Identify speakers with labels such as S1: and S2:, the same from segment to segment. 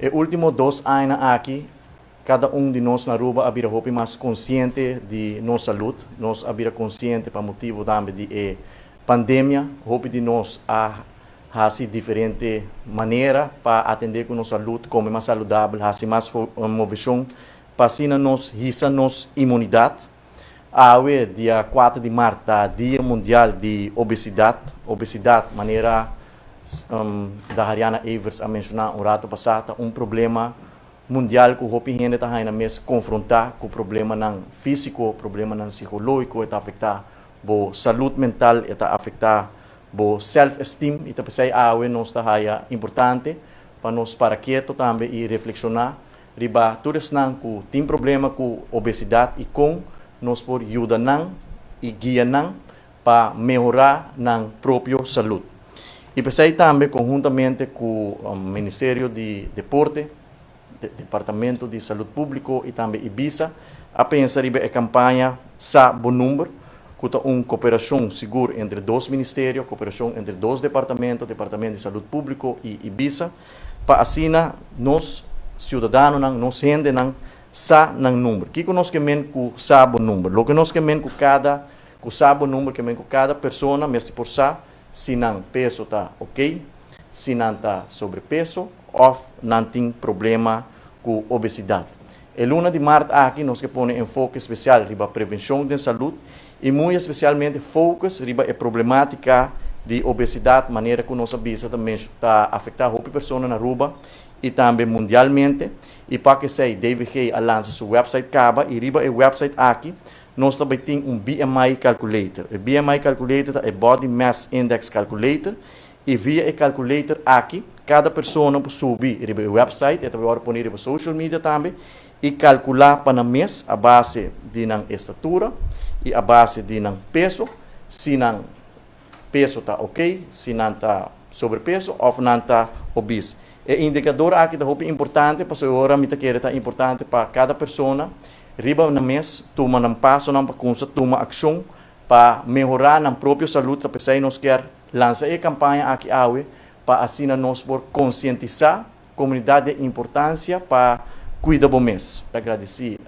S1: E ultimo 2 aña aki, cada un di nos na Aruba a bira hopi mas consciente di nos salud. Nos a bira consciente pa motibo tambe di e pandemia. Hopi di nos a haci diferente manera pa atende cu nos salud, come mas saludabel, haci mas movecion, pa asina nos hisa nos inmunidad. Awe, dia 4 di maart, ta Dia Mundial di Obesidad. Obesidad, manera da Hariana Evers a menciona un rato pasa, ta un problema mundial cu hopi hende ta mes confronta cu problemanan fisico, problemanan psicologico, ta afecta bo salud mental, ta afecta bo self-esteem, y ta pesey awe nos ta haya importante pa nos para keto tambe y reflexiona riba tur esnan cu tin problema cu obesidad y con nos por yuda nan y guia nan pa mehora nan propio salud. Y pesey tambe conhuntamente cu e Ministerio di Deporte, Departamento di Salud Publico y tambe IBISA, a pensa riba e campaña Sa Bo Number, cu ta un cooperacion sigur entre dos ministerio, cooperacion entre dos departamento, Departamento di Salud Publico y IBISA, pa asina nos ciudadanonan, nos hendenan, sa nan number. Kico nos kiermen cu sa bo number? Loke nos kiermen cu sa bo number, kiermen cu cada persona mester por sa si nan peso ta ok, si nan ta sobrepeso of nan tin problema cu obesidad. E luna di maart aki nos kier pone enfoke special riba prevencion di salud y muy especialmente focus riba e problematica di obesidad, manera cu nos a bisa tambe ta afecta hopi persona na Aruba y tambe mundialmente. Y pa esey DVG a lansa su website caba y riba e website aki nos tambe tin un BMI calculator. E BMI calculator ta Body Mass Index Calculator y via e calculator aki cada persona por subi riba e website y tambe por pone riba social media tambe y calcula pa nan mes a base di nan estatura y a base di nan peso, si nan peso ta ok, si nan ta sobrepeso of nan ta obese. E indicador aki ta hopi importante, pasobra ora mi ta kere ta importante pa cada persona riba nan mes tuma nan pasonan pa cuminsa tuma accion pa mehora nan propio salud. Ta pesey nos kier lansa e campaña aki awe pa asina nos por concientisa comunidad di importancia pa cuida bo mes. Gradici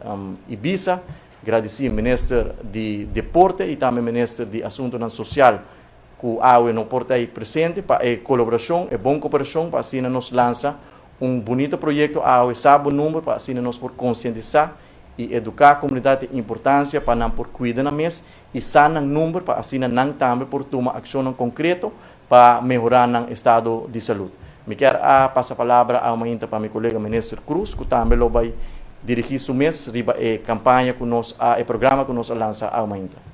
S1: IBISA, gradici Minister di Deporte y tambe Minister di Asuntonan Social cu awe no por ta presente pa e colaboracion, e bon cooperacion pa asina nos lansa un bunita proyecto awe, Sa Bo Number, pa asina nos por concientisa y educa comunidad di importancia pa nan por cuida nan mes y sa nan number pa asina nan tambe por tuma accion concreto pa mehora nan estado di salud. Mi kier a pasa palabra a pa mi colega Minister Cruz, cu tambe lo bay dirigi su mes riba e campaña cu nos a, e programa cu nos a lansa awe.